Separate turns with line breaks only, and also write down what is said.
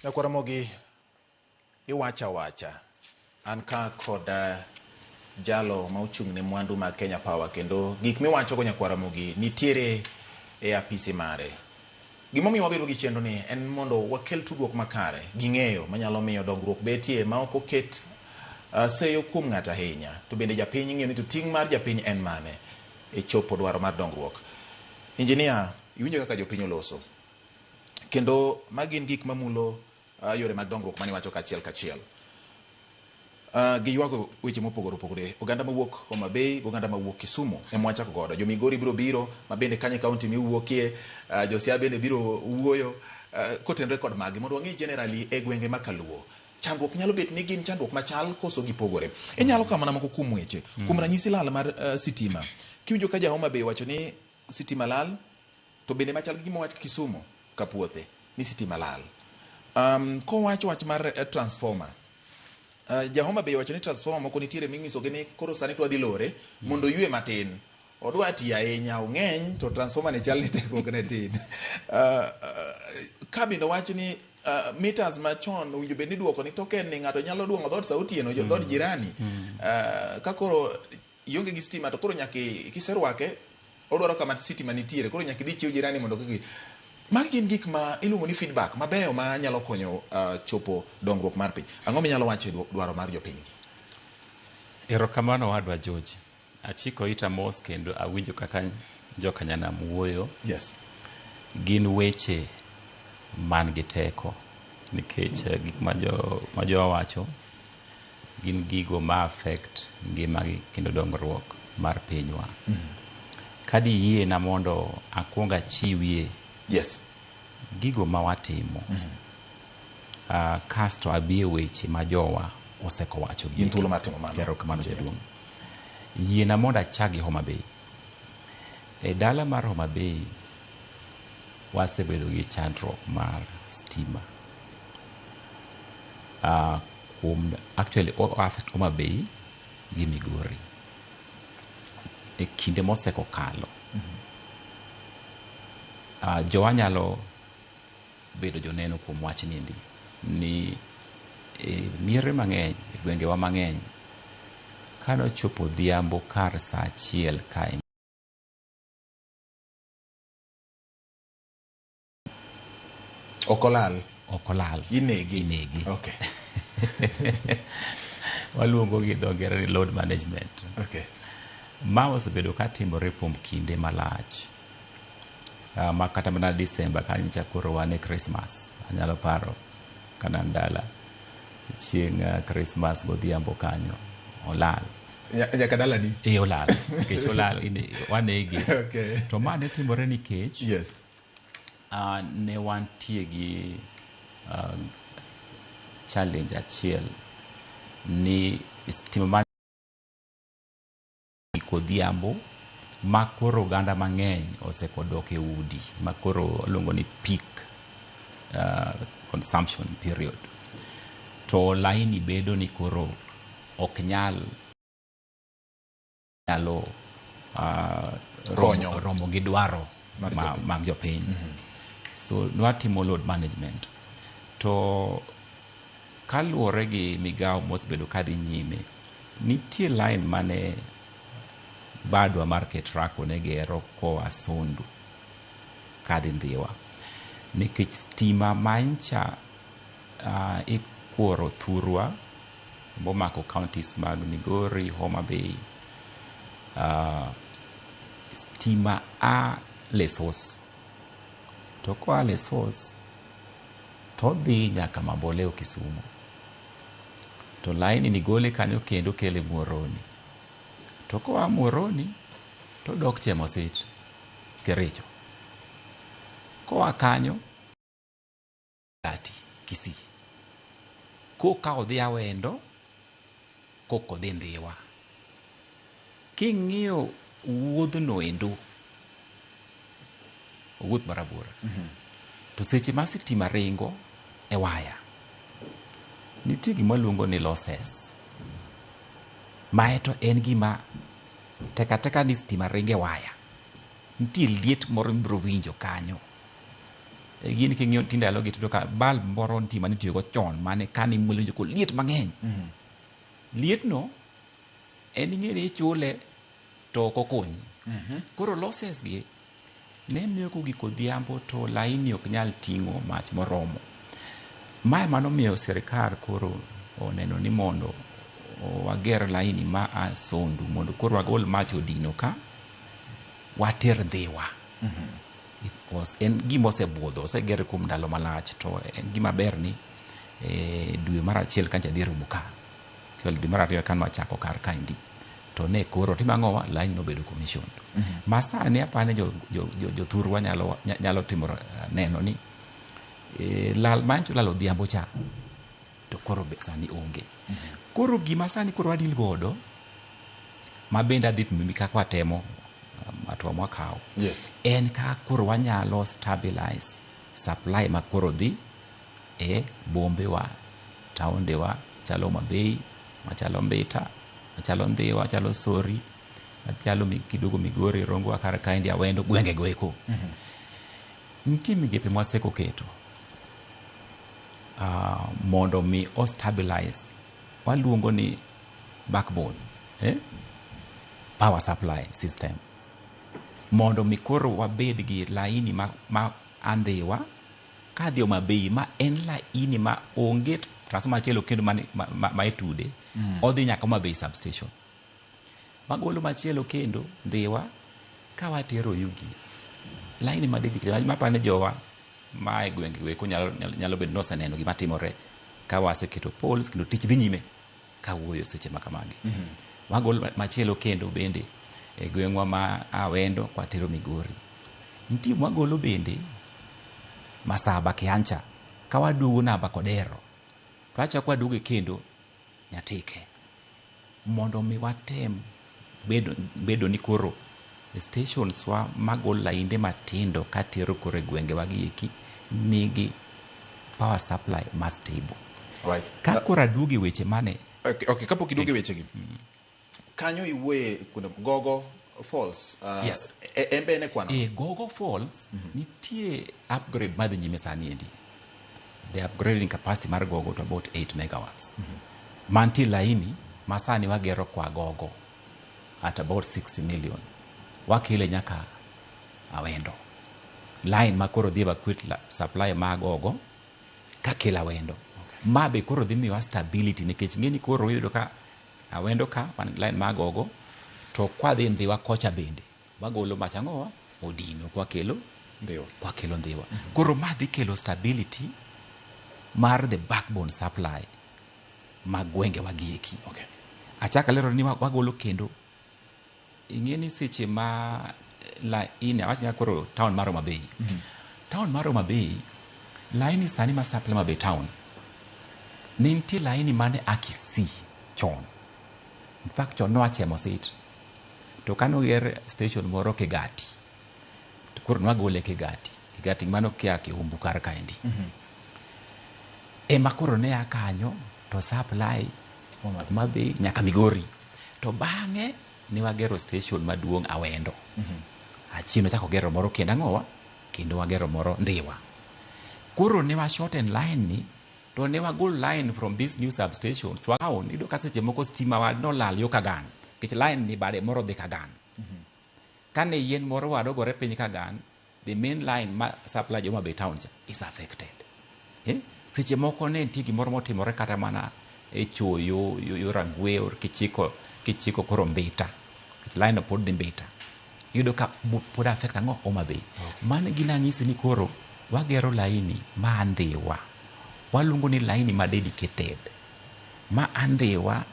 Nyakwar Ramogi, iwacho awacha. An ka kod jalo ma ochung' ne mwandu mag Kenya Power kendo gik miwachogo Nyakwar Ramogi nitiere e apisi mare. Gimomiyo wabedo gi chenro ni en mondo wakel tudruok makare gi ng'eyo manyalo miyo dongruok betie ma ok oket seyo kuom ng'ato ahinya. To bende japiny ng'eyo ni to ting' mar japiny en mane e chopo dwaro mar dongruok. Engineer, iwinjo kaka jopiny oloso. Kendo magi gin gik mamulo yore mag dongruok mane iwacho kachiel kachiel. Giywago weche mopogore opogore. Oganda mawuok Homa Bay, oganda mawuok Kisumu ema wachako godo. Jo Migori biro biro, ma bende kanyo e kaunti miwuokie. Jo Siaya bende biro wuoyo kotenore kod magi mondo wang'e generally e gwenge ma kaluo. Chandruok nyalo bet ni gin chandruok machal koso gipogore. Inyalo kawo mana moko kuom weche. Kuom ranyisi lal mar sitima. Kiwinjo ka ja Homa Bay wacho ni sitima lal, to bende machal gi gima wach Kisumu ka puothe ni sitima lal. Kowacho wach mar transformer, ja Homa Bay wacho ni transformer moko nitiere minyisogi ni koro sani to wadhi lore mondo oywe matin. Odwa tiyo ahinya, ong'eny to transformer ni chal ni tekruok ne tin. Ka bende owach ni meters machon owinjo bed ni duoko ni token ni ng'ato nyalo duong'o dhoot sa otieno, dhood jirani. Ka koro ionge gi stima to koro nyaka kiserwake odwaro kama sitima nitiere koro nyaka idhi chiw jirani mondo kik. Magi gin gik ma iluongo ni feedback mabeyo ma nyalo konyo chopo dongruok mar piny. Ang'o minyalo wacho e dwaro mar jopiny gi?
Erokamano wadwa George. Achiko ita mos kendo awinjo kaka jokanyanam wuoyo.
Yes.
Gin weche man gi teko nikech gik ma jowa wacho gin gigo ma affect ngimagi kendo dongruok mar pinywa. Ka diyiena mondo akuong achiwie
Yes.
gigo ma watimo. Kasto abi e weche ma jowa osekowacho.
In thuolo mar timo mano.
Erokamano jaduong'. Yiena mondo achak gi Homa Bay. E dala mar Homa Bay wasebedo gi chandruok mar stima. Kuom actually o affect Homa Bay gi Migori. E kinde mosekokalo, jowa nyalo bedo joneno kuom wachni endi ni e miere mang'eny, e gwengewa mang'eny, kanochopo odhiambo kar saa achiel kae
Ok olal.
Ok olal.
Inege.
Inege.
Okay.
Waluongo gi dho ngere ni load management.
Okay.
Ma osebedo ka timore kuom kinde malach. Ma kata mana December kanyocha koro wan e Christmas. Anyalo paro kana dala chieng' Christmas godhiambo kanyo olal.
Nyaka dalani?
E olal. Nikech olal wanege.
Okay.
To ma ne timore nikech
Yes.
Ne wantie gi challenge achiel ni stima ma odhiambo ma koro oganda mang'eny osekodok e udi ma koro iluongo ni peak consumption period, to laini bedo ni koro ok nyal nyalo
Konyo.
Romo gi dwaro
Mar jopiny.
Mag jopiny. So nwatimo load management to kaluwore gi migawo mosebedo kadhi nyime, nitie line mane badwa mar Ketraco ne gero koa Sondu kadhi Ndhiwa nikech stima mancha ikuoro thurwa momako counties mag Migori, Homa Bay, stima a Lesos to koa Lesos to odhi nyaka Mamboleo Kisumu to laini ni gole kanyo kendo kele Muhoroni to koa Muhoroni to odok Chemosit Kericho koa kanyo Kati Kisii koka odhi Awendo koka odhi Ndhiwa. King'iyo wuodhno endo, owuoth marabora. To seche ma sitima ringo e waya, nitie gima waluongo ni losses. Mae to en gima tek ateka ni stima ringo e waya, nitie liet moro mibiro winjo kanyo. Gin king'iyo ti ndalogi tiyudo ka bulb moro nitie mane itiyogo chon mane kane imulo iwinjo koliet mang'eny. Lietno en ing'e ni ichule to ok okonyi. Koro losses gi ne miyo kogik odhiambo to laini ok nyal ting'o mach moromo. Mae manomiyo sirikal koro oneno ni mondo wager laini ma a Sondu mondo koro wagol mach Odino ka water Ndhiwa. It was, en gima osebudho, oseger kuom ndalo malach to en gima ber ni dwe mar achiel kancha dhi rumo ka. Kendo dwe mar ariyo kane wachako kar kaendi to ne koro timo ang'owa line nobedo commissioned. Ma sani apani jothurwa nyalo timo neno ni lal mancho lal odhiambo cha to koro be sani onge. Koro gima sani koro wadil godo ma bende adhi pimo kaka watemo hatua mwakawo en kaka koro wanyalo stabilize supply ma koro dhi e bombe wa, taonde wa, chalo Homa Bay, machalo Mbita, machalo Ndhiwa, machalo Sori, machalo kidogo Migori, Rongo kar kaendi Awendo, gwenge go eko. Nitie migepe mwaseko keto mondo mi o stabilize waluongo ni backbone power supply system mondo mi koro wabed gi laini ma Andhiwa kadhi Homa Bay ma en laini ma onge transformer machielo kendo ma itude odhi nyaka Homa Bay substation. Magolo machielo kendo Ndhiwa ka watero Oyugis laini ma dedicated mapani jowa ma e gwenge go eko nyalo bedo ni oseneno gima timore ka waseketo poles kendo tich dhi nyime kawuoyo seche ma kamagi. Wagolo machielo kendo bende e gweng'wa ma Awendo kwatero Migori. Nitie mwagolo bende Masaba Kiancha ka waduogo Namba Kodero to wachako waduoge kendo Nyatike mondo mi watem bedo ni koro stations wa magolo lainde matindo katero koro e gwengewa gi eki nigi power supply ma stable. Ka koro aduogo e weche mane
Okay, kapok iduogo e wechegi kanyo iwuoye kuonde Gogo Falls.
Yes.
En be en e kwano.
E Gogo Falls nitie upgrade madhi nyime sani endi. The upgrading capacity mar Gogo to about 8 megawatts. Mantie laini ma sani wagero kwa Gogo at about 60 million. Wakele nyaka Awendo. Line ma koro dhi evacuate supply ma Gogo kakelo Awendo. Ma be koro dhi miyowa stability nikech ing'e ni koro iyudo ka Awendo ka wan gi line ma Gogo to kwadhi Ndhiwa kocha bende wagolo mach ang'owa Odino kwakelo
Ndhiwa.
Kwakelo Ndhiwa. Koro ma dhi kelo stability mar the backbone supply mag gwengewa gi eki. Achako alero ni wagolo kendo ing'e ni seche ma laini awach ni koro town mar Homa Bay. Town mar Homa Bay laini sani ma supply Homa Bay town ne nitie laini mane a Kisii chon. In fact chon nwachemo sit. To kanoger station moro Kigati to koro nwagole Kigati. Kigati mano kia Kiumbu kar kaendi. Ema koro ne a kanyo to supply Homa Bay nyaka Migori. To bang'e ne wagero station maduong' Awendo. Achien wachako gero moro kendo ang'owa kendo wagero moro Ndhiwa. Koro ne wa shorten line ni to ne wagol line from this new substation to town. Iyudo ka seche moko stima wa nolal yo Kagan nikech line ni bade moro dhi Kagan. Kane yien moro wad ogore piny Kagan, the main line ma supply jo Homa Bay town cha is affected. Seche moko ne nitie gimoro motimore kata mana e choyo yo Rangwe or kichiko koro Mbita. Nikech line no pod dhi Mbita. Iyudo ka pod affect ang'o Homa Bay. Mano gina anyisi ni koro wagero laini ma Ndhiwa. Waluongo ni laini ma dedicated. Ma Andhiwa.